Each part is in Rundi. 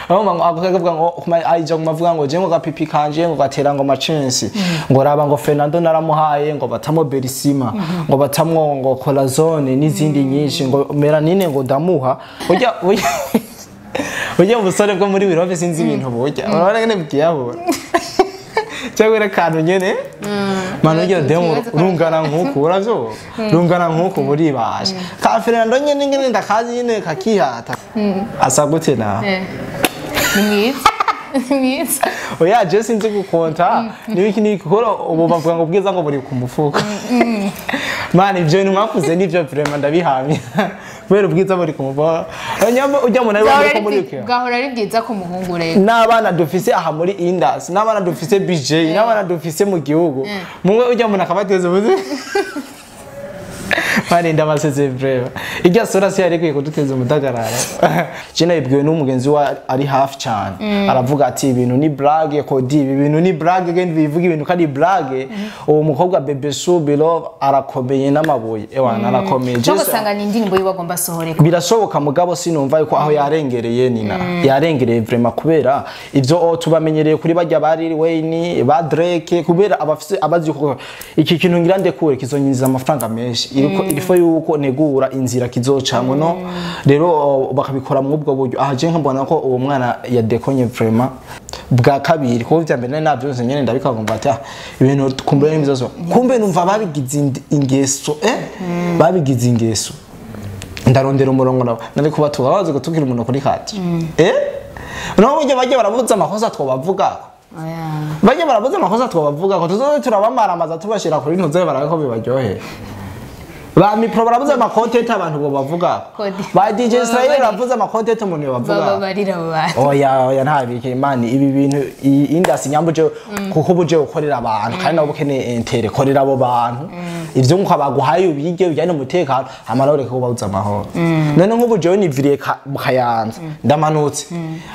Aho ngo akavuga ngo aija kumavuga ngo je ngo gapipi kanje ngo gatera ngo macensi ngo raba ngo Fernando naramuhaye ngo batamo Berisima ngo batamwo ngo Corazone n'izindi nyinshi ngo Melanine ngo ndamuha ujya ujya ubusore bwo muri Wirove sinzi ibintu burya urabona ngene bwiyahura cyangwa akantu nyene mano ujya demo rungana nkuko uravyo rungana nkuko buribasha ka Fernando nyene ngene ndakazi nyene kakihata asa gute na ni mwiza mwiza oya je sinzi gukonta nibiki nikora ubu bavuga ngo bwiza ngo buri ku mufuka mani ibyo bintu mwakuze nivyo vraiment ndabihamya kubera ubwiza buri ku mufuka ujya mu nawe ko muri uke bwahora ari bwiza ku muhungu rero n'abana dufise aha muri Indus n'abana dufise BJ n'abana dufise mu gihugu mumwe ujya mu nakabateze ubuze mani ndamaseze breva irya sura si yari ikwiye kuduteza umudagararo je nabibwiwe n'umugenzi wa ari hafi cyane aravuga ati ibintu ni blague kodi ibi bintu ni blague genda bivuga ibintu kandi blague uwo mukobwa Bebe Subilo arakomeye n'amabuye ewana arakomeye je usanga ni indirimbo yiwe agomba sohoreka birashoboka mugabo sinumva yuko aho yarengereye nina yarengereye vraiment kubera ivyo tubamenyereye kuri bajya bari Wayne ba Drake kubera abafise abazi ko iki kintu ngira ndekure kizonyinjiza amafaranga menshi irifo yuko negura inzira kizocamwe no rero bakabikora mu ubwo buryo aha je nkabona ko uwo mwana yadekonye vraiment bwa kabiri kuko vya mbere navyo nyene ndabikagomba ati ibintu kumbe n'imizozo kumbe numva babigize ingeso babigize ingeso ndarondera umurongo nabo nari kubatuka bazi gutukira umuntu kuri kati no buryo bajye baravuza amakosa twobavuga bajye baravuza amakosa twobavuga ko tuzoze turabamaramaza tubashira kuri ntuze barabe ko bibaryoheye ba mipro baravuze ama content abantu bo bavuga ba DJ Israel baravuze ama content umuntu bavuga babarira ba oya oya nta bike imani ibi bintu industry nyambuje kuko buje ukorera abantu kandi nabo ukeneye intere korera abo bantu ivyo nko baguhaye ubige bijyanye umutekano amara ureke kubabuza amahoro none nk'ubu jewe niviriye mu Kayanza ndamanutse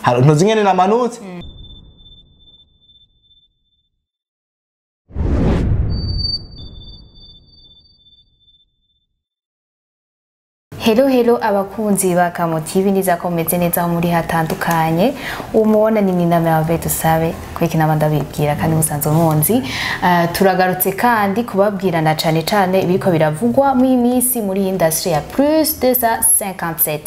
hari ntuzi ngene namanutse Hello hello abakunzi ba Kamo TV nizakomeze neza aho muri hatandukanye umubona ni Nina Merveille tusabe kwiki nabanda bibwira kandi musanzwe munzi turagarutse kandi kubabwirana cyane cyane ibiriko biravugwa mu iminsi muri industry ya plus 257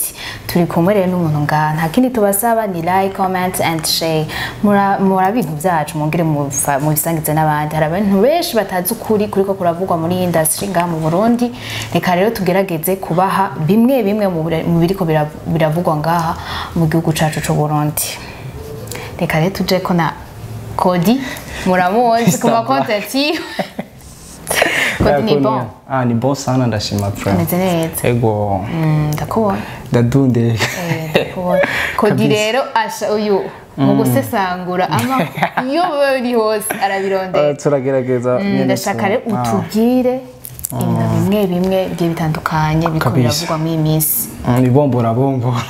turi kumwe rero n'umuntu ngaha nta kindi tubasaba ni like comment and share mura bintu byacu mungire mu bisangize n'abandi hari abantu benshi batazi ukuri kuriko kuravugwa muri industry ngaha mu Burundi reka rero tugerageze kubaha bimwe bimwe mu biriko biravugwa ngaha mu gihugu cacu c'u Burundi reka rero tuje ko na Kodi muramuzi ku ma content Kodi ni bon ni bon sana ndashima friend ameze neza ego ndakubona ndadunde ndakubona Kodi rero asha uyu mu gusesangura ama iyo bari hose arabirondera turagerageza ndashaka rero utubwire ibintu bimwe bimwe bigiye bitandukanye biriko biravugwa muri iyi minsi ibombora bombora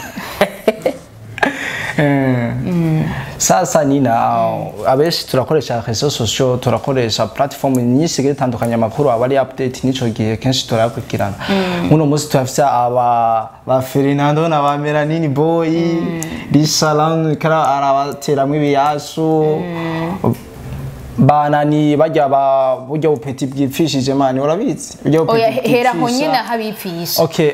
Sasa Nina abenshi turakoresha réseaux sociaux turakoresha platform nyinshi zitandukanye amakuru aba ari update nico gihe kenshi turakurikirana muno munsi turafise aba ba Fernando na ba Melanini Boy Rishalan kara arabateramwe ibiyasu banani bajya ba buryo bupeti bwipfishije mani urabizi buryo oya hera ho nyine habipfisha okay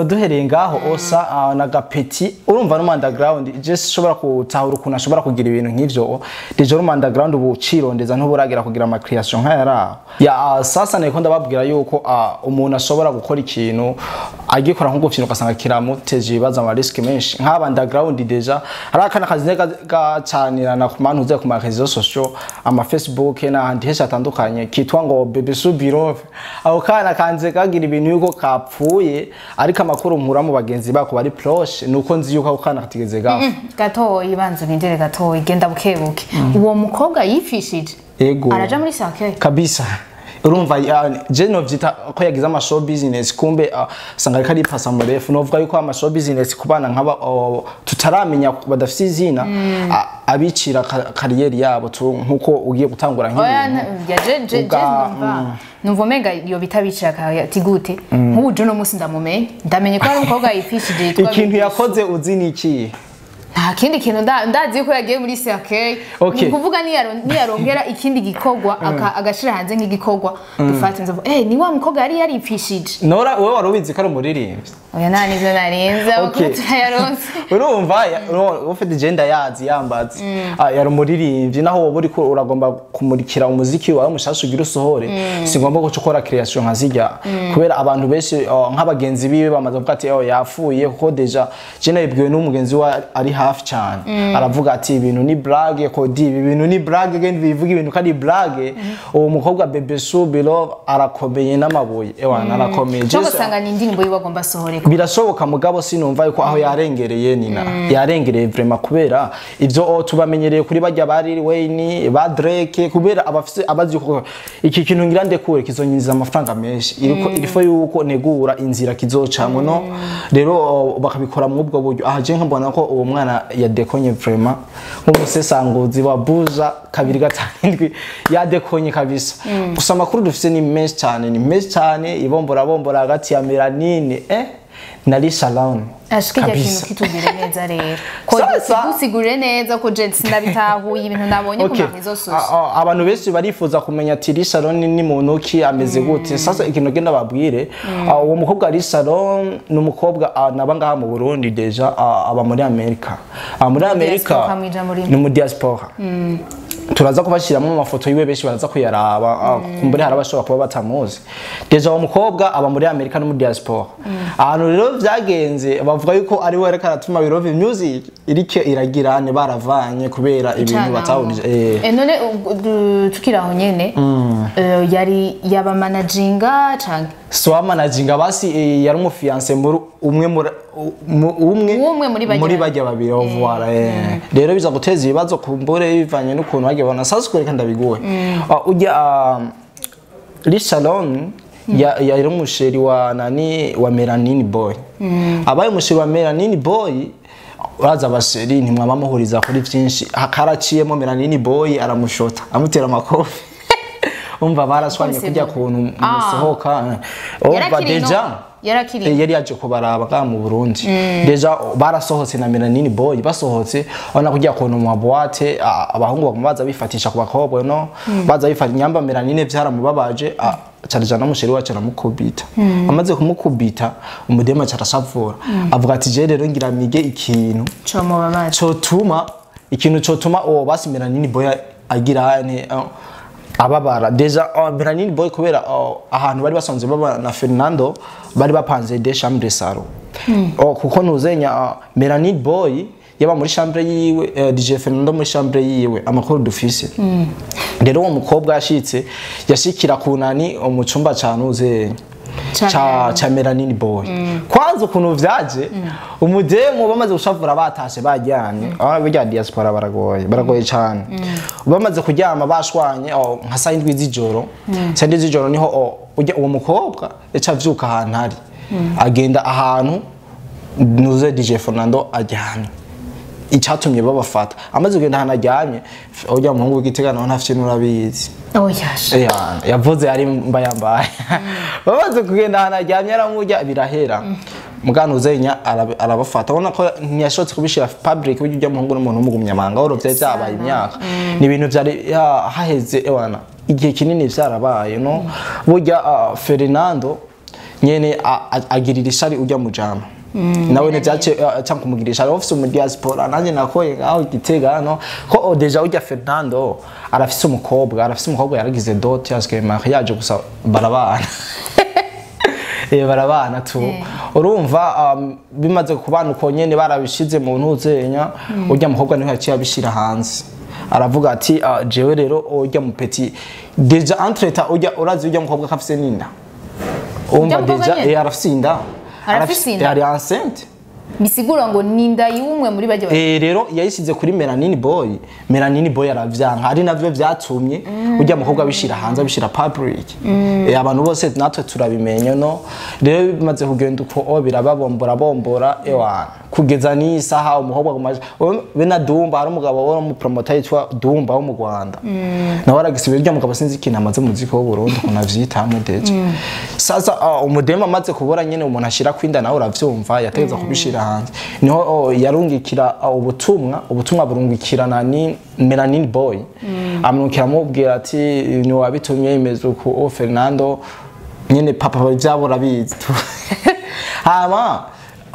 duhereye ngaho osa na gapeti urumva no underground je shobora kutahura ukuntu ashobora kugira ibintu nk'ivyo deje no underground ubu cirondeza ntuburagira kugira ama creation nka yara ya sasa niko ndababwira yuko umuntu ashobora gukora ikintu agikora nko gufina ugasanga kiramuteje ibibazo ama risk menshi nk'aba underground deja hari akana kazi gacanirana ku mantu uze ku ma réseaux sociaux ama Facebook n'ahandi henshi hatandukanye kitwa ngo Bebe Subirove aho kana kanze kagira ibintu yuko kapfuye ariko amakuru nkura mu bagenzi bako bari proche nuko nzi yuko ako kana katigeze gafa gatoyi banze bindire gatoyi genda bukebuke uwo mukobwa yifishije ego araja muri sake kabisa urumva je novyita ko yagize ama show business kumbe sanga ariko ari pasa murefu novuga yuko ama show business kubana nk'aba tutaramenya badafite izina abicira kariyeri yabo nkuko ugiye gutangura nk'ibintu ya je numva menga yo bitabicira ati gute nk'ubu je no munsi ndamumenye ndamenye ko ari umukobwa yifishije yitwa ikintu yakoze uzi niki Nta kindi kintu ndazi yuko yagiye muri cercueil. Okay. Ni kuvuga niyarongera ikindi gikorwa agashira hanze nk'igikorwa dufate nzovuga ni wa mukobwa yari yaripfishije. Nora, wowe wari ubizi ko ari umuririmbyi? Oya, nta nivyo narinze, amakuru Okay. turayaronse. Urumva ufite agenda yazi yambazi. Yari umuririmbyi, naho wowe uriko uragomba kumurikira umuziki wawe mushasha ugira usohore, si ngombwa ko ukora creation nka zirya, kubera abantu benshi nk'abagenzi biwe bamaze kuvuga ati: "Oh, yapfuye", kuko déjà je nabibwiwe n'umugenzi we ari hafi cyane, aravuga ati: "Ibintu ni blague kodi, ibi bintu ni blague, genda bivuga ibintu kandi blague." Uwo mukobwa Bebe Subilo arakomeye n'amabuye, ewana arakomeye. Cyangwa usanga ni indirimbo yiwe agomba asohore. Birashoboka, mugabo sinumva yuko aho yarengereye, Nina, yarengereye vraiment, kubera ivyo tubamenyereye kuri barya ba Lil Wayne, ba Drake, kubera abafise abazi yuko iki kintu ngira ndekure kizonyinjiza amafaranga menshi, iriko irifo yuko negura inzira kizocamwo, no rero bakabikora mu ubwo buryo. Aha je nkabona ko uwo mwana yadekonye vraiment, nk'umusesanguzi wa Buja 257 yadekonye kabisa. Gusa amakuru dufise ni menshi cyane, ni menshi cyane, ibombora bombora hagati ya Melanine na Lishalon. Ashika ijya kintu kitubwire neza rero ko dusigurire neza ko je sinabitahuye ibintu nabonye ku ma réseaux sociaux. Abantu benshi barifuza kumenya ati: "Lishalon ni muntu ki, ameze gute?" Sasa ikintu genda babwire, uwo mukobwa Lishalon ni umukobwa naba ngaha mu Burundi, déjà aba muri Amerika. Muri Amerika. Diaspora mw'ijambo rimwe. Ni mu diaspora. Turaza kubashyiramo amafoto yiwe, benshi baraza kuyaraba. Kumbure hari abashobora kuba batamuzi. Déjà uwo mukobwa aba muri Amerika no muri diaspora. Ahantu rero vyagenze, bavuga yuko ari we ariko aratuma Birove Music iriko iragirane, baravanye kubera ibintu batahurije. None tukiri aho nyene, yari yaba managinga canke? So managinga basi, yari umu fiancé muri umwe muri umwe Umwe muri barya muri barya babiri, voilà. Rero biza guteza ibibazo kumbure bivanye n'ukuntu bagiye babona. Sasa kureka ndabiguhe. Ujya Lishalon yari umu chéri wa nani, wa Melanine Boy. Abaye umu chéri wa Melanine Boy, uraza aba chéri ntimwaba muhuriza kuri byinshi, hakaraciyemo Melanine Boy aramushota, amutera amakofi. Umva, baraswanye Kose kujya bo. kuntu musohoka, umva Yarakiri déjà no yarakiri. Yari yaje kubaraba ngaha mu Burundi. Déjà barasohotse na Melanine Boy, basohotse ubona kujya kuntu mu boîte abahungu baguma baza bifatisha ku bakobwa, no baza bifata nyamba. Melanine byaramubabaje, carija n'umu chéri wacu aramukubita. Amaze kumukubita, umudema carashavura, avuga ati: "Je rero ngira mige ikintu Comubabaza." Cotuma ikintu cotuma uwo basi Melanine Boy agira ane ababara. Déjà Melanine Boy, kubera ahantu bari basanzwe baba na Fernando, bari bapanze des chambres salon, kuko ntuzenya Melanine Boy yaba muri chambre yiwe, DJ Fernando muri chambre yiwe, amakuru dufise. Rero uwo mukobwa yashitse, yashikira kunani mu cumba ca nuzenya ca Melanine Boy. Kwanza ukuntu vyaje, umudemu bamaze gushavura, batashe bajyanye, burya diaspora baragoye, baragoye cane. Bamaze kuryama bashwanye, nka saa 7 z'ijoro, saa 7 z'ijoro niho ujya uwo mukobwa yaca avyuka ahantu ari, agenda ahantu nuze DJ Fernando aryamye. Icatumye babafata, amaze kugenda ahantu aryamye, ujya muhungu w'Igitega nawe ntafite n'urabizi. Oya. Yavuze ari mbayambaye. Bamaze kugenda ahantu aryamye, aramurya birahera. Muganuzenya arabafata, ubona ko ntiyashobotse kubishira public. Burya ujya muhungu n'umuntu w'umugumyamanga woro vyari vyabaye imyaka, ni ibintu vyari haheze ewana igihe kinini vyarabaye, no burya Fernando nyene agirira ishari ujya mujama nawe ntibyace cyangwa kumugirisha ari office mu diaspora. Nanjye nakoye ngaho Gitega hano ko déjà ujya Fernando arafise umukobwa, arafise umukobwa, yaragize dot, yasigaye mariage, gusa barabana, barabana tu. Urumva bimaze kubana uko nyene, barabishize mu ntuzenya, ujya mukobwa niho yaciye abishira hanze, aravuga ati: "Jewe rero ujya mu petit déjà entre-temps ujya urazi ujya mukobwa kafise ninda." Umva, mukobwa déjà nyene? Arafise inda. Arafise inda? Ari enceinte. Bisigura ngo ni inda y'umwe muri bajya. Rero yayisize kuri Melanine Boy, Melanine Boy aravyanka, ari navyo vyatumye ujya mukobwa abishira hanze, abishira public. Abantu bose natwe turabimenya. No rero bimaze kugenda uko, o birababombora bombora ewana. Kugeza n'isaha umukobwa agumaje be na Dumba. Hari umugabo wo mu promoter yitwa Dumba wo mu Rwanda, nawe aragisiba irya mugabo. Sinzi ikintu amaze mu muziki w'u Burundi ukuntu avyitamo déjà. Sasa umudema amaze kubura nyene umuntu ashira kwinda, nawe uravyumva, yategeza kubishira hanze. Niho yarungikira ubutumwa burungikirana ni Melanin Boy, amurungikira amubwira ati ni wabitumye imeze uku. O Fernando nyene papa byabo urabizi. Hama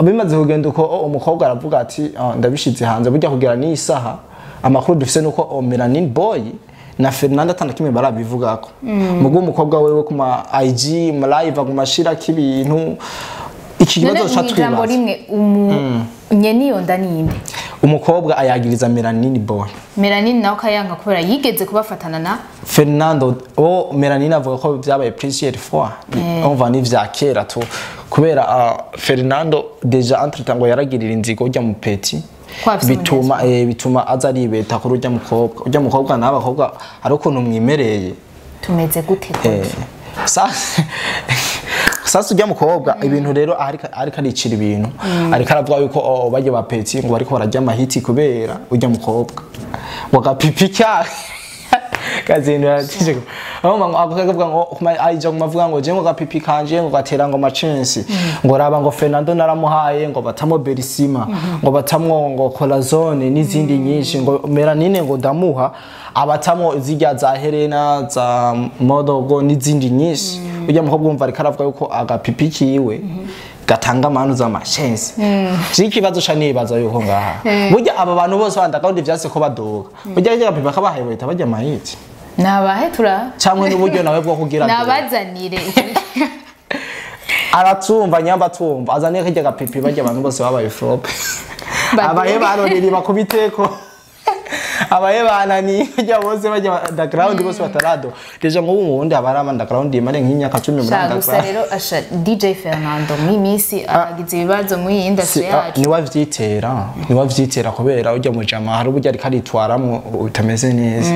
bimaze kugenda uko, umukobwa aravuga ati: "Ah, ndabishize hanze." Burya kugera n'isaha amakuru dufise nuko Melanin Boy na Fernando atana kimwe barabivugako. Mugo umukobwa wewe ku ma IG mu live aguma ashirako ibintu. Iki None kibazo mu ijambo ca twibaza rimwe, nyene iyo nda ninde? Umukobwa ayagiriza Melanin Boy. Melanin nawe akayanga kubera yigeze kubafatana na Fernando. O Melanin avuga ko byabaye plusieurs fois, on ni vya kera tu, kubera Fernando déjà entre temps ngo yaragirira inzigo ujya mu petit. Ko afise Bituma aza aribeta kuri ujya mukobwa. Ujya mukobwa nawe abakobwa hari ukuntu mwimereye. Tumeze gute ko? Sasa ujya mukobwa ibintu rero ariko aricira ibintu, ariko aravuga yuko bajya ba petit ngo bariko barajya amahiti kubera ujya mukobwa ngo agapipi ka kazindu yaratije aho ngo akavuga ngo aija ngo mavuga ngo je ngo gapipi kanje ngo gatera ngo macensi, ngo raba ngo Fernando naramuhaye ngo batamo Berisima, ngo batamwo ngo Corazone n'izindi nyinshi, ngo Melanine ngo ndamuha abatamo zirya za Helena za Modogo n'izindi nyinshi. Ujya mukobwa umva ariko aravuga yuko agapipi kiwe gatanga amanu z'amashensi. Je ikibazo ca nibaza yuko ngaha burya aba bantu bose bandakawundi vyase ko baduga, burya hirya gapipi kabahaye bahita barya amahiti. Nabahe tura. Cyangwa n'uburyo nawe bwo kugira duga. Nabazanire. Aratumva nyamba atumva, azane hirya gapipi barya abantu bose babaye flop. Baduge. Abahe baroreri bakubiteko, abahe banani bajya bose bajya underground bose batarado déjà. Nk'ubu mu wundi haba hari ama underground yimare nk'imyaka 10 muri Sha gusa underground. Rero asha DJ Fernando muri minsi aragize ibibazo muri iyi industry yacu. Niwe avyitera kubera ujya mu jama hari uburyo ariko aritwaramwo utameze neza.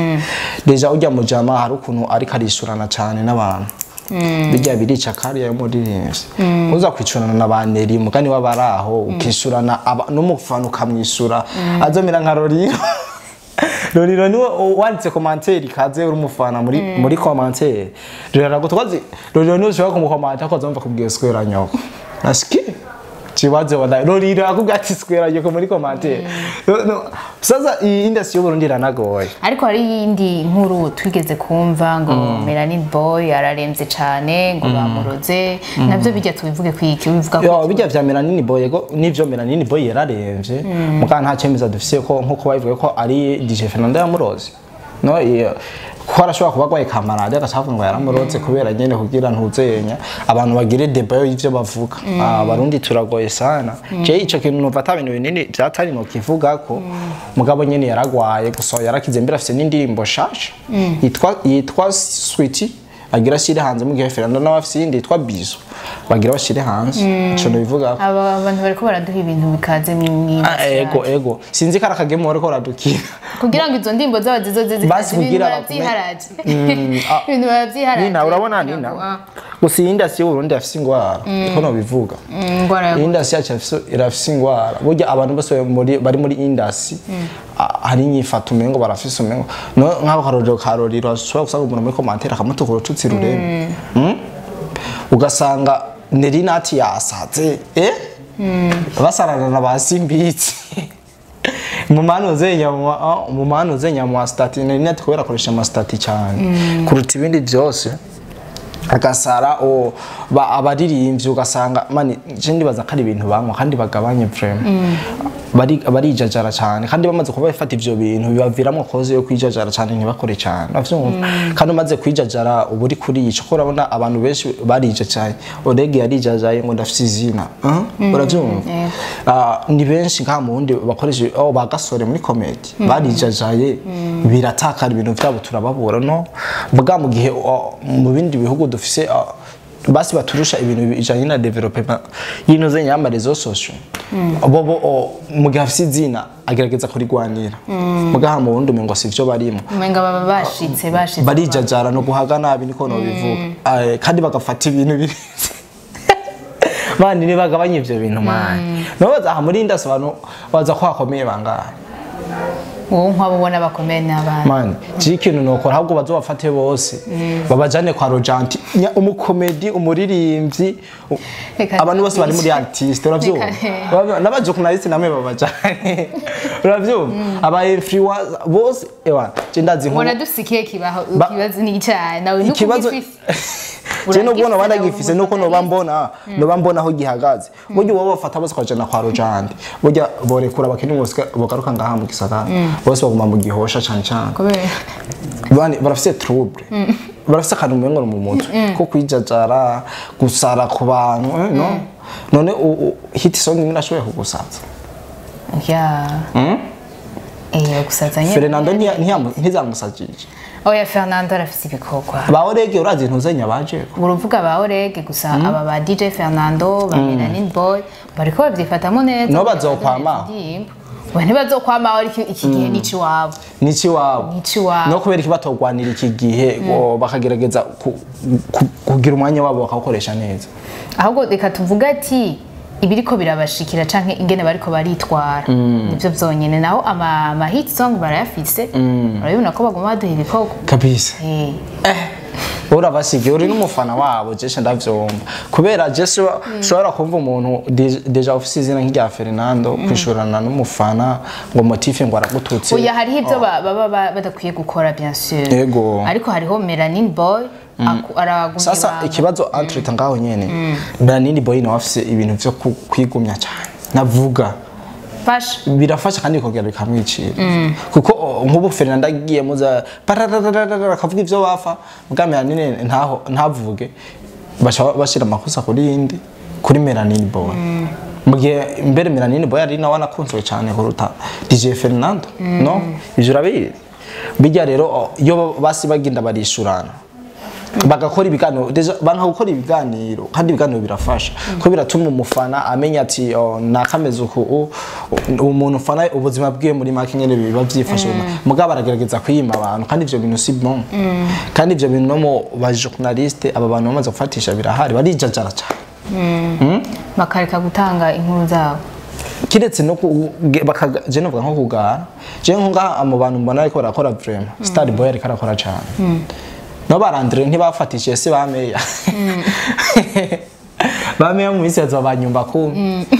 Déjà ujya mu jama hari ukuntu ariko arishurana cyane n'abantu, bijya birica kariya y'umuririmbyi. Uza kwicurana na ba Neri mugani w'abaraho, ukishurana n'umufana ukamwishura, azomera nka Roriro. Roriro niwe wanditse commentaire kaze uri umufana muri commentaire. Roriro aragutwazi. Roriro niwe ushobora kumukomanta ko azumva kubwiye square nyoko nashiki kibazo wala. Roriro akubwira ati square nyoko muri commentaire. No, sasa iyi industry y'Uburundi iranagoye. Ariko hari iyindi nkuru twigeze kumva ngo Melanin Boy araremvye cane, ngo bamuroze. Navyo bijya tubivuge kwiki? Ubivuga Yo, kwiki? bijya vya Melanin Boy, yego nivyo, Melanin Boy yararemvye, muga nta cemeza dufise ko nkuko babivuga ko ari DJ Fernando yamuroze. No iyo ko arashobora kuba agwaye kamarade agacavuga ngo yaramuroze kubera nyene kugira ntuzenya abantu bagire débat y'ivyo bavuga. Abarundi turagoye sana. Je ico kintu numva ata bintu binini vyatari no kivuga ko mugabo nyene yaragwaye gusa yarakize. Mbere afise n'indirimbo shasha yitwa Sweetie agira ashire hanze, mu gihe Fernando nawe afise iyindi yitwa Bizo bagira bashire hanze. Ico nobivuga. Aba bantu bariko baraduha ibintu bikaze mu Ah, ego, sinzi ko ari akagemu bariko baradukira. Kugira ngo izo ndimbo zabo zizoze Basi zikaze ibintu kugira baravyiharaje. Ibintu baravyiharaje. Nina, urabona Nina, gusa iyi industry y'Uburundi afise ingwara, niko nobivuga. Ingwara Iyi industry yacu irafise ingwara. Burya abantu bose bari muri industry hari inyifato umengo barafise, umengo no nk'ako karorero karorero ashobora gusanga umuntu muri commentaire akamutukura urututsi rureme. Ugasanga Nerinati yasaze basarana na ba Simbitsi mu manu zenya mu stati. Nerinati kubera akoresha ama statuts cyane kuruta ibindi byose, agasara o ba abaririmbyi ugasanga mani je ndibaza ko ari ibintu banywa kandi bagabanye vraiment. Bari barijajara cyane, kandi bamaze kuba bafata ivyo bintu bibaviramwo koze yo kwijajara cyane, ntibakore cyane, uravyumva? Kandi umaze kwijajara uba uri kuri ico ko urabona abantu benshi barijajaye. Orege yarijajaye ngo ndafise izina, uravyumva? Ah, ni benshi nka mu wundi bakoresha oh bagasore muri comedy barijajaye, biratakara ibintu vyabo turababura. No bwa mu gihe mu bindi bihugu dufise basi baturusha ibintu bijanye na development y'inoze nyama réseaux sociaux, bobo mu gihe afise izina agerageza kurigwanira, mugaha mu wundi umengo sivyo barimo. Umenga baba bashitse. Barijajara no guhaga nabi, niko nobivuga. Kandi bagafata ibintu birenze. Bandi ntibagabanye ivyo bintu mani. Nobaza aha muri indasi abantu baza ko hakomeye bangahe? Wowe nkwabo ubona bakomeye n'abana. Mani, je ikintu nokora ahubwo bazobafate bose babajane kwa Rojanti, umukomedi, umuririmbyi, abantu bose bari muri artiste, uravyumva? N'abajournaliste namwe babajane, uravyumva? Aba influencer bose, ewa je ndazi ubona dufise ikihe kibaho ikibazo ni icyaha nawe ikibazo je no kubona wanagifise nuko noba mbona aho gihagaze. Burya uwo bafata bose kwajana kwa Rojandi, burya borekura abakene bose bogaruka ngaha mu gisagara, bose baguma mu gihosha cane cane. Bani barafise trouble, barafise akantu umengo mu mutwe ko kwijajara, gusara ku bantu, no none hit song imwe nashoboye kugusaza. Ya gusaza nyene. Fernando ntizamusajije. Oya, Fernando arafise ibikorwa. Ba Orege urazi ntuzenya baje. Uruvuga ba Orege gusa, aba ba DJ Fernando, ba Melanin Boy bariko babyifatamo neza. No bazokwama. We ntibazokwama ariko iki gihe nici wabo. Nici wabo. Nici wabo. No kubera iki batogwanira iki gihe bakagerageza kugira umwanya wabo bakawukoresha neza. Ahubwo reka tuvuga ati ibiriko birabashikira canke ingene bariko baritwara nivyo vyonyene, naho ama hit song barayafise, urabibona ko baguma baduha ibikorwa kabisa. Urabasigiye uri n'umufana wabo, jeshe ndavyumva kubera jeshe ushobora kumva umuntu deja ofisi izina nk'irya Fernando kwishurana n'umufana ngo motife ngo aragututse. Oya, hariho ivyo baba badakwiye gukora bien sûr. Yego. Ariko hariho Melanin Boy aragumye. Sasa ikibazo entre ngaho nyene, Melanin Boy nawe afise ibintu vyo kwigumya cyane, navuga fasha birafasha kandi bikongera bikamwicira, kuko nk'ubu Fernando agiye muza parararara akavuga ivyo bafa bwa Melanin ntaho ntavuge, bashira amakosa kuri yindi kuri Melanin Boy. Mugihe mbere Melanin Boy ari nawe anakunzwe cyane kuruta DJ Fernando, no ivyo urabizi. Bijya rero iyo basi bagenda barishurana bagakora ibiganiro, deja banka gukora ibiganiro, kandi ibiganiro birafasha ko biratuma umufana amenya ati nakameze uku umuntu ufana ubuzima bwiwe muri make nyene biba vyifashe. Mugabo baragerageza kwiyima abantu, kandi ivyo bintu si bon. Kandi ivyo bintu no mu ba journaliste aba bantu bamaze gufatisha birahari, barijajara cyane bakareka gutanga inkuru zabo. Kiretse no je novuga nko kugara je nko ngaha mu bantu mbona ariko barakora vraiment, Star Boy ariko arakora cyane. No barandire ntibafatishije se bameya. Bameya mu minsi yazabanyumba ko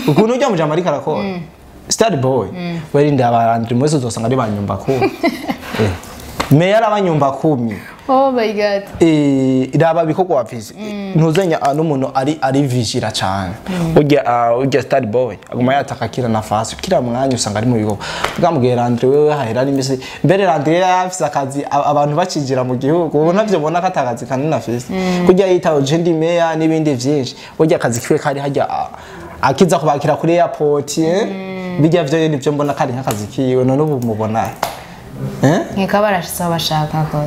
ukuntu ujya mujama ariko arakora. Star Boy werinde abarandire mwese uzosanga ari banyumba ko. Meya arabanyumba kumi. Oh my god. Iraba bikorwa wafise. Ntuzenya n'umuntu ari vigira cyane. Ujya Star Boy aguma yataka kira nafasi kira mwanya usanga ari mu bigo. Bwamubwira Andre wewe hahera n'imisi. Mbere Andre yafise akazi abantu bacinjira mu gihugu. Ubu navyo bona katakazi kanini afise. Kujya yitaho Jendi Meya n'ibindi vyinshi. Ujya akazi kiwe kari hajya akiza kubakira kuri airport. Bijya vyo nivyo mbona kari nk'akazi kiwe none ubu mubona. Nkeka barashitse bashaka ko.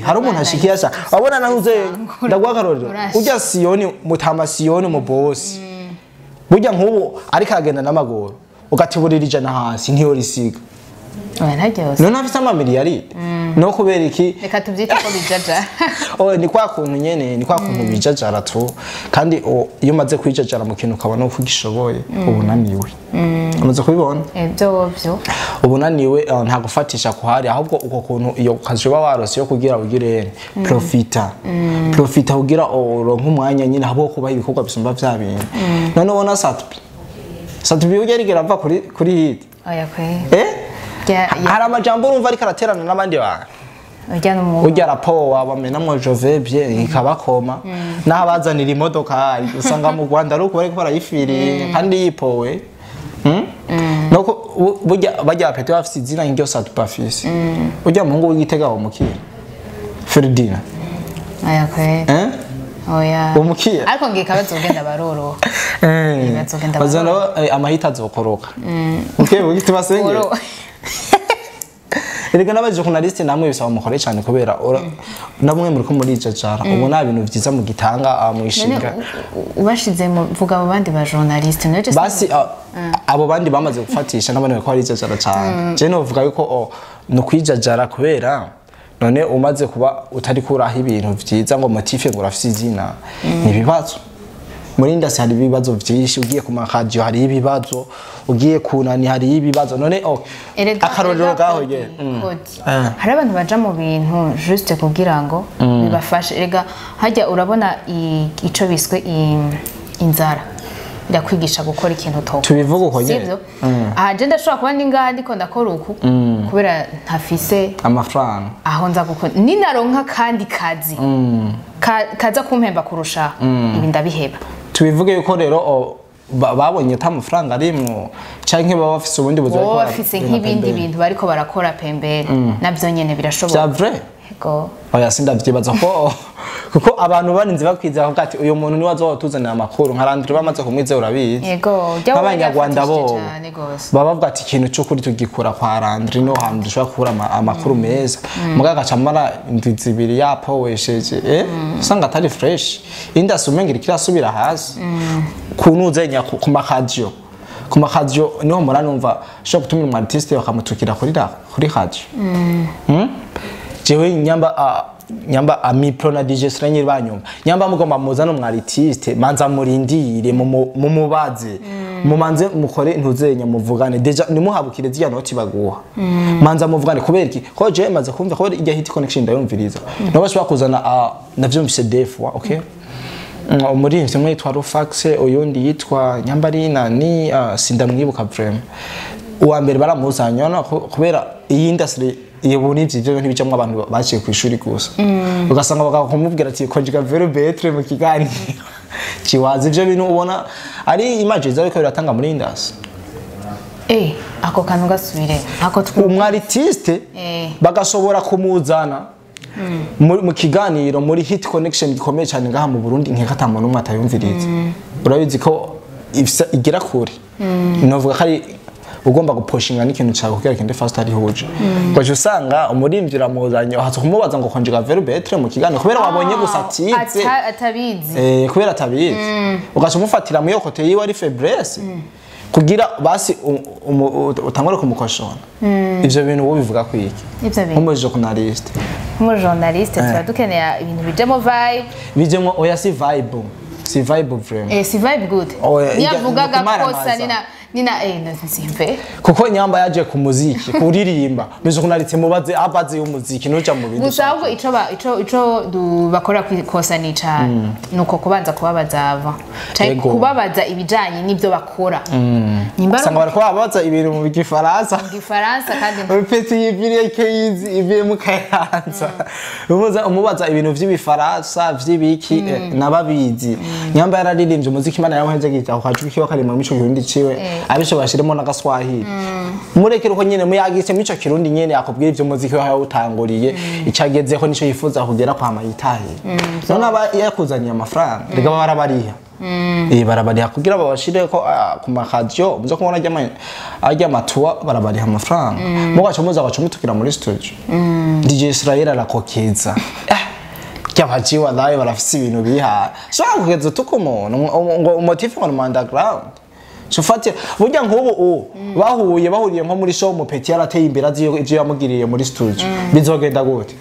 Hari umuntu ashikiye asha abona nahuze ndagwa karorero ujya Siyoni mutama Siyoni mu boss burya nkubu ariko agenda n'amagoro ukatiburira ijana hasi ntiyo risiga. Oya ntaryose. None afise ama miliyari no kubera iki? Reka tuvyite ko bijajara. Ni kwa kuntu nyene, ni kwa kuntu bijajara tu, kandi iyo umaze kwijajara mu kintu ukabona uko ugishoboye ubunaniwe. Umaze kubibona? Ibyo byo. Ubunaniwe nta gufatisha kuhari, ahubwo uko kuntu iyo kazi uba warose yo kugira ugire profita. Profita kugira uronke umwanya nyine ahubwo kubaha ibikorwa bisumba vya bintu. None ubona Satubi. Satubi ujya rigera ava kuri hit. Oya kwe. Hari amajambo urumva ariko araterana n'abandi bantu. Ujya rapo bamenamwo jove bien ikabakoma n'abazanira imodoka usanga mu Rwanda ari uko bariko barayifiriye kandi yipowe. Nuko burya bajya pete bafise izina nk'iryo Satubi afise. Ujya muhungu w'Igitega wamukira Ferdinand. Oya kwe. Oya. Umukira. Ariko ngiye kabazogenda baroro. Bazogenda baroro. Amahita azokoroka. Okay, ugiti basengera. Erega n'abajournaliste namwe bisaba mukore cyane kubera namwe muri ko murijajara ubu nta bintu vyiza mu gitanga mwishinga. Ubashize mu vuga abo bandi ba journaliste naje basi abo bandi bamaze gufatisha n'abandi ko barijajara cyane. Je novuga yuko no kwijajara kubera none umaze kuba utari kuraho ibintu vyiza ngo motife ngo urafise izina ni bibazo. Muri industry hari ibibazo vyinshi, ugiye ku maradiyo hari ibibazo, ugiye kunani hari ibibazo. None oh, akarorero gaho ye hari abantu baja mu bintu juste kugira ngo bibafashe. Erega hajya urabona ico biswe inzara irakwigisha gukora ikintu utokora. Tubivuga uko nyene. Aha je ndashobora kuba ndi ngaha ndiko ndakora uku kubera ntafise amafaranga aho nza gukora, ninaronka kandi kazi kaza kumpemba kurusha ibi ndabiheba. Tubivuge yuko rero babonye ata mafaranga arimwo canke baba bafise ubundi buzima, baba bafise nk'ibindi bintu bariko barakora pembeni, navyo nyene birashoboka. Vya vrai? Yego. Oya sindavyibaza ko kuko abantu barinze bakwizera ko ati uyu muntu niwe azotuzanira amakuru, nkarandira bamaze kumwizera urabizi. Yego, abanyarwanda bo baba bavuga ati ikintu cy'ukuri tugikura kwa Landry no hantu dushobora kubura amakuru meza. Muga gacamara indwi zibiri yapowesheje usanga atari fresh. Indasi umengira kirasubira hasi. Kunuzenya ku makadiyo. Ku makadiyo niho muranumva ushobora gutumira umu artiste bakamutukira kuri radio. Jewe nyamba amipro na DJ Srenye banyumva nyamba mugomba muzana umu artiste manza murindire mumubaze mumanze mukore ntuzenya muvugane deja nimuhabukire zya noti baguha manza muvugane kubera iki ko je maze kumva ko ijya hit connection ndayumviriza no bashobora kuzana navyumvise defwa okay. Umurimvyi umwe yitwa Rufax, uyundi yitwa Nyambarina ni sindamwibuka vraiment. Uwa mbere baramuzanye no kubera iyi industry yebona ivyo ntibicamwe abantu baciye ku ishuri gusa. Ugasanga bakakumubwira ati konjiga verbe être mu kiganiro. Kiwaza ivyo bintu ubona ari image zariko biratanga muri industry. Ako kantu gasubire ako umwe artiste bagashobora kumuzana mu kiganiro muri hit connection gikomeye cyane ngaha mu Burundi nkeka atamuntu umwe atayumviriza. Urabizi ko igera kure. Novuga ko ari ugomba guposhinga n'ikintu cyawe kugira kende fast ari huje. Kwaje usanga umurimvira muzanye ahatse kumubaza ngo konjiga verbe être mu kiganiro kubera wabonye gusa atitse atabizi. Kubera atabizi. Ugaca umufatira mu yokote yiwe ari faiblesse. Kugira basi utangore kumukoshona. Ivyo bintu wowe bivuga kwiki? Nk'umu journaliste. Nk'umu journaliste tuba dukeneye ibintu bijemo vibe. Bijemo oya si vibe. Si vibe vraiment. Si vibe good. Yavugaga kosa nina simve. Kuko nyamba yaje ku muziki kuririmba bizokunaritse mubaze abaze y'umuziki nuja mu bindi. Gusa ahubwo ico bakora kosa ni cyane nuko kubanza kubabaza ava. Cyane kubabaza ibijanye n'ibyo bakora. Nimba sanga bariko babaza ibintu mu Gifaransa. Mu Gifaransa kandi petit yiviriye keyizi iviye mu Kayanza. Umubaza ibintu vy'ibifaransa vy'ibiki nababizi. Nyamba yararirimbye umuziki Imana yamuhenze gita kwajuka kiwa karima mu ico kirundi ciwe. Abisho bashiremo na gaswahili. Murekere uko nyene muyagise mico kirundi nyene akubwira ivyo muziki wawe utanguriye icagezeho nico yifuza kugera kwa mayitahi. None aba yakuzaniye amafaranga rega barabariha. Barabariha kugira babashire ko ku makadiyo muzo kubona ajya matuwa barabariha amafaranga. Mugacho muza gacho muri studio. DJ Israel arakokeza. Cyabaji wallahi barafise ibintu biha. So kugeza tukumuntu ngo motif ngo underground. Sufati burya nk'ubu bahuye bahuriye nko muri show mupeti yarateye imbere azi ivyo yamugiriye muri studio bizogenda gute?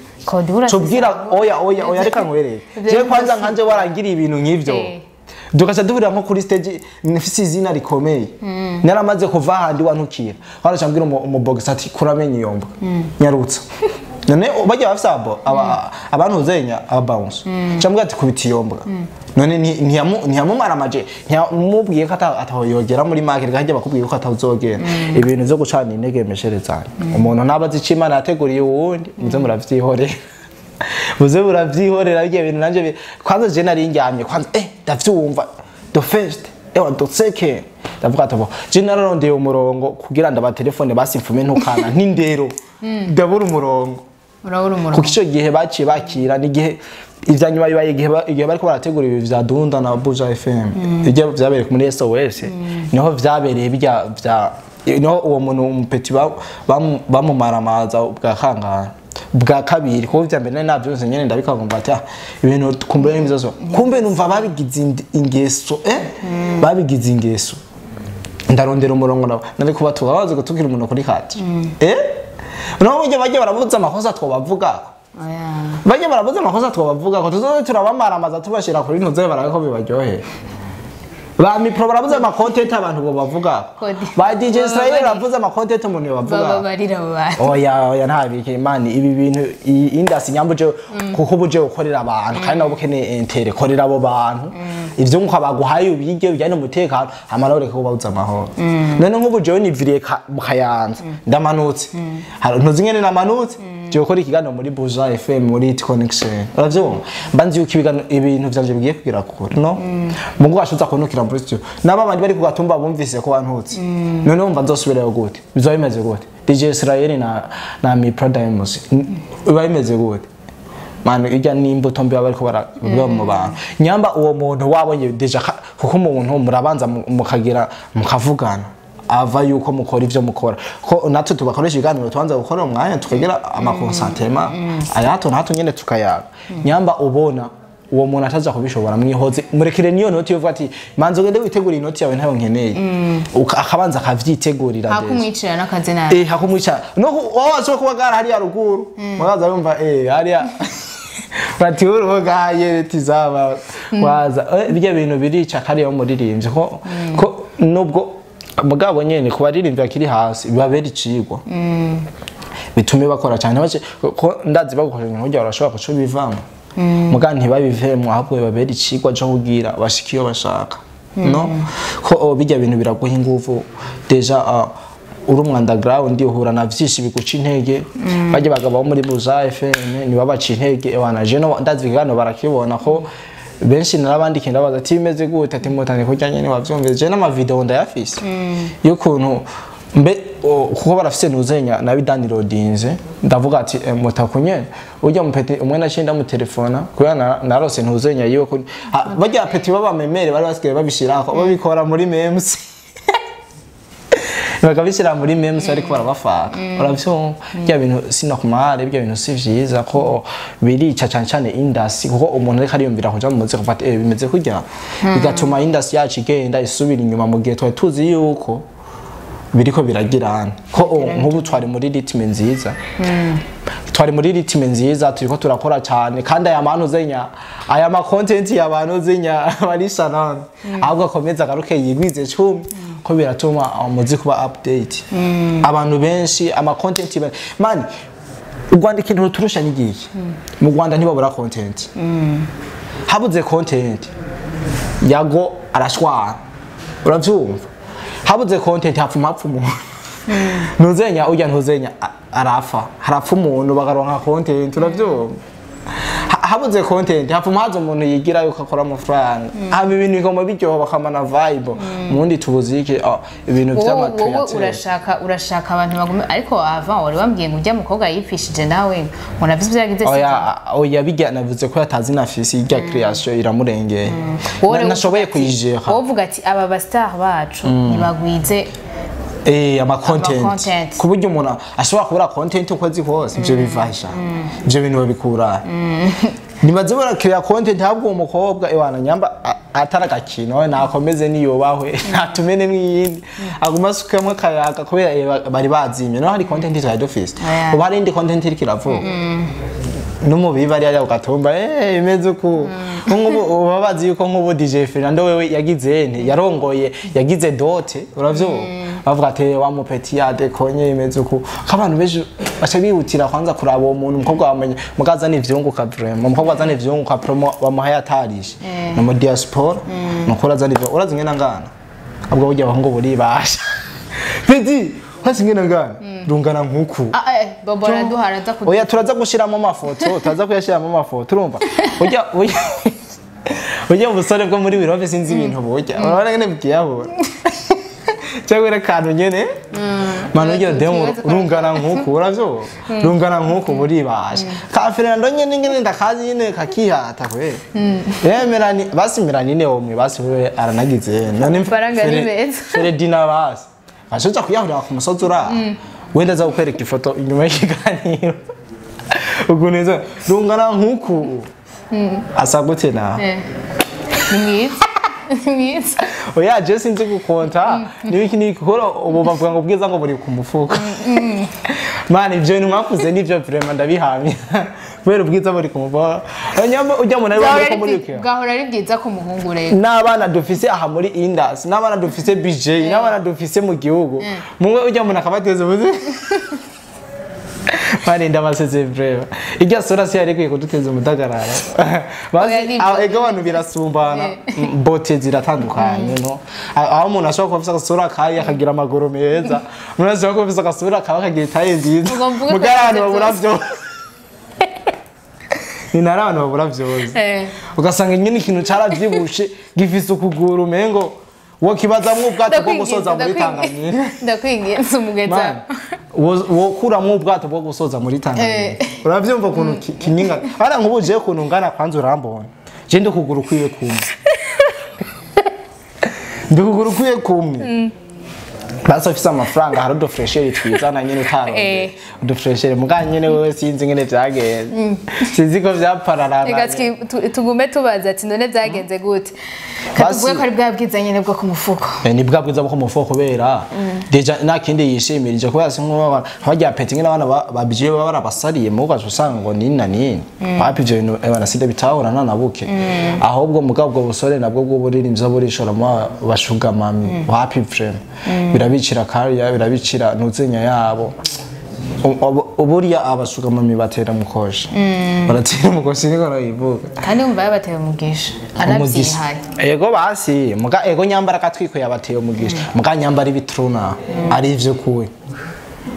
Tubwira oya reka nkwereke. Je kwanza nkanje warangiriye ibintu nk'ivyo. Dukaca duhurira nko kuri stage nfise izina rikomeye. Naramaze kuva handi wantukira. Kwaraca mbwira umubox ati kuramenye iyo mbwa. Nyarutsa. None bajya bafise abantu uzenya aba bounce. Cyangwa ati kubita iyo mbwa. None ntiyamumaramaje ntiyamubwiye ko atahoyogera muri market gahajya bakubwiye ko atazogera. Ibintu byo gucana intege mesherezanye. Umuntu nabazi icyo Imana yateguriye uwundi muze muravyihorera. Muze muravyihorera bigiye bintu nanje kwanza je nari ndyamye kwanza ndavyumva the first the second ndavuga ati je nararondeye umurongo kugira ndaba telefone basimfume ntukana nk'indero ndabura umurongo. Urabura umurongo. Kuko ico gihe baciye bakira n'igihe ivyanyuma bibaye igihe bariko barategura ibi vya Dunda na Buja FM ibyo vyabereye muri SOS niho vyabereye bijya vya niho uwo muntu umupeti bamumaramaza bwa kangana bwa kabiri kuko vya mbere navyo nyene ndabikagomba ati ibintu kumbe n'imizozo kumbe numva babigize ingeso babigize ingeso ndarondera umurongo nabo nari kubatuka bazi gutukira umuntu kuri kati no buryo bajye barabuza amakosa twobavuga. Bajye barabuza amakosa twobavuga ko tuzoze turabamaramaza tubashira kuri ntuze barako bibaryohe. Ba Mipro barabuze ama content abantu bo bavuga. Ba DJ Israel barabuze ama content umuntu bavuga. Baba barira ba. Oya oya ntabike imana ibi bintu industry nyambuje kuko buje ukorera abantu kandi nabo ukeneye intere korera abo bantu. Ivyo nkuko baguhaye ubige bijyanye n'umutekano amara ureke kubabuza amahoro. None nk'ubu jewe niviriye mu Kayanza ndamanutse. Ntuzi ngene namanutse. Je gukora ikiganiro muri Buja FM muri Hit Connection. Uravyumva? Mbanzi yuko ibintu vyanje bigiye kugira kure, no? Mungu ashuza kunukira muri studio. Naba abandi bari kugatumba bumvise ko bantutse. None umva nzosubirayo gute? Bizoba bimeze gute? DJ Israel na Mipro Diamonds. Biba bimeze gute? Manu ijya n'imbuto mbi bariko barabiba mu bantu. Nyamba uwo muntu wabonye deja kuko umuntu murabanza mukagira mukavugana. Ava yuko mukora ivyo mukora ko natwe tubakoresha ibiganiro tubanza gukora umwanya tukagira amakonsentema ayato nato nyene tukayaga. Nyamba ubona uwo muntu ataza kubishobora mwihoze murekere niyo noti yovuga ati manzo gende witegura inoti yawe ntayo nkeneye akabanza akavyitegurira deje hakumwicira nakaze nabi hakumwicira no wazo kuba gara hariya ruguru mwaza yumva hariya bati urugaye tizaba waza bijya bintu birica kariyo muririmbye ko nubwo mugabo nyene kubaririmbyi akiri hasi bibabera icigwa bitume bakora cyane bace ko ndazi bagukoresha nk'ujya barashobora kuco bivamo muga ntibabivemo ahubwo bibabera icigwa cyo kugira bashikiyo bashaka no ko bijya bintu biraguha ingufu deja uri mu underground uhura na vyinshi biguca intege bajye bagabo muri Buja FM ni babaca intege ebana je no ndazi bigano barakibona ko benshi narabandike ndabaza ati bimeze gute ati mutane kurya nyene wavyumvise je n'ama video ndayafise y'ukuntu mbe kuko barafise nuzenya nabidownloadinze ndavuga ati mutakunye ujya mupete umwe naciye ndamutelefona kubera narose ntuzenya yiwe bajya peti baba memere bari basigaye babishirako babikora muri memes bakabishira muri memes ariko barabafaka uravyumva bya bintu sinakumare bya bintu si vyiza ko birica cyane cyane industry kuko umuntu ariko ariyumvira kuja mu muziki afata bimeze kurya bigatuma industry yacu igenda isubira inyuma mu gihe twari tuzi yuko biriko biragirana ko nk'ubu twari muri ritme nziza twari muri ritme nziza turiko turakora cyane kandi aya mantu zenya aya ma content y'abantu zenya barishanana ahubwo akomeza agaruke yigwize 10 ko biratuma umuziki kuba update abantu benshi ama content man u Rwanda ikintu turusha n'igihe mu Rwanda ntibabura content habuze content yago arashwana uravyumva habuze content hapfuma umuntu ntuzenya ujya ntuzenya arafa harapfa umuntu bakaronka content uravyumva habuze content hapfuma haza umuntu yigira yuko akora amafaranga haba ibintu bigomba biryoha bakamana vibe mundi tubuzike ibintu vy'ama creative urashaka abantu bagume ariko avant wari wambwiye ngo ujya mukobwa yipfishije nawe ngo navyo vyagize oya bijya navuze ko yatazi na fisi irya creation iramurengeye nashoboye kuyijera wovuga ati aba ba star bacu nibagwize ama content kuburyo umuntu ashobora kubura content ukwezi kose ibyo bivasha ibyo bintu babikura nibaze barakira content habwo umukobwa ewana nyamba ataragakino nakomeze niyobahwe natumene mwiyindi aguma asukemwe kayaga kubera bari bazimye no hari content ya d'office ubu hari indi content iri kiravuga n'umubiba ari ugatumba imeze uku nk'ubu babazi yuko nk'ubu DJ Fernando wewe yagize nte yarongoye yagize dote uravyumva bavuga ati wa mupeti ya dekonye imeze uku abantu benshi baca bihutira kwanza kuraba uwo muntu umukobwa wamenye mugaza n'ivyunguka vraiment umukobwa azana ivyunguka promo bamuhaye atarishe no mu diaspora mukuru azana ivyo urazi ngena ngana ubwo burya abahungu buribasha Peti urazi ngena ngana rungana nkuku bobo raduhara za oya turaza gushiramo amafoto turaza kuyashiramo amafoto urumva ujya ujya ubusore bwo muri Wirove sinzi ibintu burya urabona ngene bwiyahura cyangwa akantu nyene mano ujya demo rungana nkuku uravyo rungana nkuku buribasha ka Fernando nyene ngene ndakazi nyene kakihata kwe yemerani basi meranine omwe basi wewe aranagize none Ferdinand basi ashoza kuyahurira ku musozi ura wenda za kukwereka ifoto inyuma y'ikiganiro ukuntu rungana nkuku asa gute na ni mwiza mwiza oya je sinzi gukonta nibiki nikora ubu bavuga ngo bwiza ngo buri ku mufuka man ivyo bintu mwakuze nivyo vraiment ndabihamya Kubera ubwiza buri kumuva. Nyamba ujya mu nawe ko muri Bwahora bwahora ari bwiza ku muhungu rero. N'abana dufise aha muri Indus, n'abana dufise BJ, n'abana dufise mu gihugu. Mumwe ujya mu nakabateze ubuze. Bari ndabaseze breva. Irya sura si yari ikwiye kuduteza umudagararo. Oya, Bazi ni ibyo. Ego abantu birasumbana. Bote ziratandukanye no. Aho umuntu ashobora kuba afise agasura kabi akagira amaguru meza. Umuntu ashobora kuba afise agasura kabi akagira itaye nziza. Ubwo mvuge ko Mugabo abantu yavuze babura byose. vyose. Ni nari abantu babura vyose. Ugasanga nyine ikintu caravyibushe gifise ukuguru umengo wokibazamwo ubwato bwo gusoza muri Tanganyika. Ndakwinginze umugeza. Man, wokuramwo ubwato bwo gusoza muri Tanganyika. Uravyumva ukuntu kinyinga. Ara nkubu jewe ukuntu ngana kwanza urambona. Je ndi ukuguru kwiwe kumwe. Ndi ukuguru kwiwe kumwe. Basi afise amafaranga hari udufuresheri twizana nyene utaronde. Udufuresheri muga nyene wewe sinzi ngene vyagenze. Sinzi ko vyapararana. Reka tugume tubaza ati none byagenze gute? Katuvuge ko ari bwa bwiza nyene bwo ku mufuko. Ni bwa bwiza bwo ku mufuko kubera déjà nta kindi yishimirije kubera si nk'ubu abarya peti nk'abana abana babyiye baba barabasariye mu gace usanga ngo nini na nini wapi ivyo bintu banaside bitahura na nabuke ahubwo mugabo ubwo busore nabwo bw'uburirimbyi burishora mu bashuga mami wapi vraiment birabicira kariya birabicira ntuzenya yabo. Uburiya abashuga mami batera mukoshi baratera mukoshi niko nabivuga. Kandi wumva yabateye umugisha anavyihaye. Ego basi muga ego nyambara katwiko yabateye umugisha muga nyambara ibitruna ari ivyo kuwe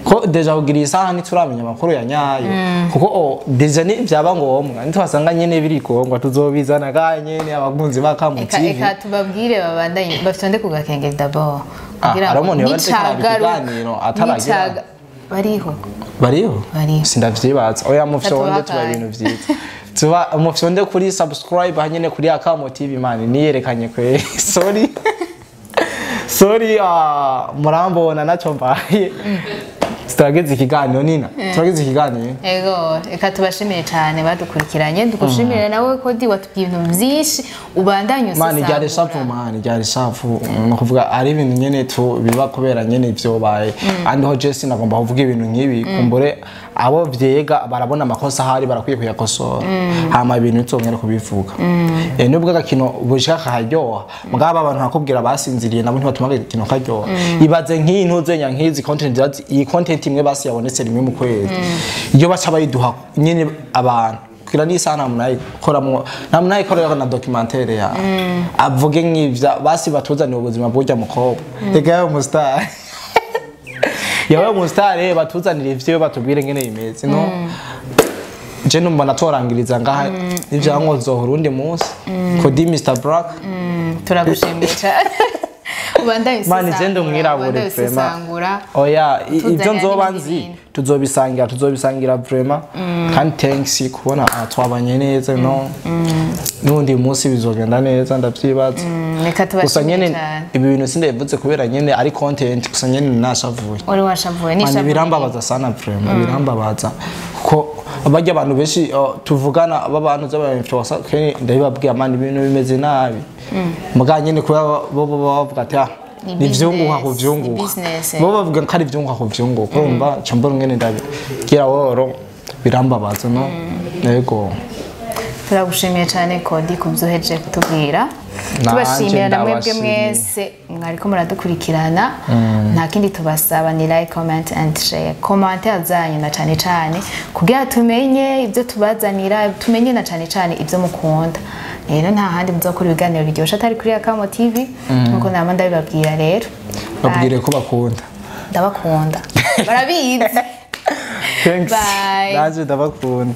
ko déjà kugira isaha ntituramenya amakuru ya nyayo kuko déjà ni byaba ngombwa ntitwasanga nyene biri ngombwa tuzobizana ka nyene abakunzi ba Kamu Eka TV. eka tubabwire babandanye bafite ku gakenge d'abord Ah, kugira hari ngo umuntu yoba ariko araba nicagaruka- ikiganiro ataragira. Bariho? Bariho. Sindavyibaza. Oya mufyonde tuba Batubahaye. ibintu vyiza. Tuba mufyonde kuri subscribe hanyene kuri Akamo TV man niyerekanye kwe. Sorry. Sorry murambona naco mbaye. Turageze ikiganiro Nina. Turageze ikiganiro. Ego, reka tubashimire cyane badukurikiranye, dugushimire nawe Kodi watubwiye ibintu byinshi ubandanye Man ryari usesangura. shafu man ryari shafu no kuvuga ari ibintu nyene tu biba kubera nyene ivyo baye andiho Jesse nagomba kuvuga ibintu nk'ibi kumbure abo vyega barabona amakosa ahari barakwiye kuyakosora hama ibintu ntizongere kubivuga. Nubwo agakino bushika kaharyoha mugabo abantu bakubwira basinziriye nabo ntibatuma agakino karyoha. Ibaze nk'iyi ntuzenya nk'izi content iyi content imwe basi yabonetse rimwe mu kwezi iyo baca bayiduha nyene abantu kugira n'isaha nta muntu ayikoramwo nta muntu ayikorera na documentaire ya avuge nk'ivya basi batuzaniye ubuzima bw'urya mukobwa reka yawe umustar yawe umustar batuzanire ivyo batubwire ngene bimeze no je numva natorangiriza ngaha n'ivyango nzohora undi munsi Kodi Mr Black. Turagushimiye cyane ubandanye Mani je ndi usesangura, umwirabure ubandanye vraiment. usesangura. Oya ibyo Tuzanira nzoba n'ibindi nzi bintu. tuzobisangira vraiment kandi thanks kubona twabanye neza no n'undi munsi bizogenda neza ndavyibaza. Reka Gusa tubashimire nyene cyane. ibi bintu sindabivuze kubera nyene ari content gusa nyene nashavuye. Wari washavuye Mani n'ishavu. birambabaza sana vraiment birambabaza kuko barya abantu benshi tuvugana b'abantu z'aba influencer kenshi ndabibabwira mani ibintu bimeze nabi muga nyene kuba bo bo bavuga ati Ni ni vyunguka business, ku vyunguka ni business, eh. bo bavuga ko ari vyunguka ku vyunguka urumva nca mbona ngene ndabigira woro birambabaza no yego. Turagushimiye cyane Kodi ku byo uhejeje kutubwira. Nanje Tubashimira na mwebwe ndabashimiye. mwese mwariko muradukurikirana. Nta kindi tubasaba ni like, comment and share, commentaire zanyu na cyane cyane kugira tumenye ibyo tubazanira, tumenye na cyane cyane ibyo mukunda. Rero nta handi muzokora ibiganiro biryoshye atari kuri Akamo TV nkuko nama ndabibabwira rero. Babwire ko bakunda. Ndabakunda barabizi. Thanks. Bye. Nanje ndabakunda.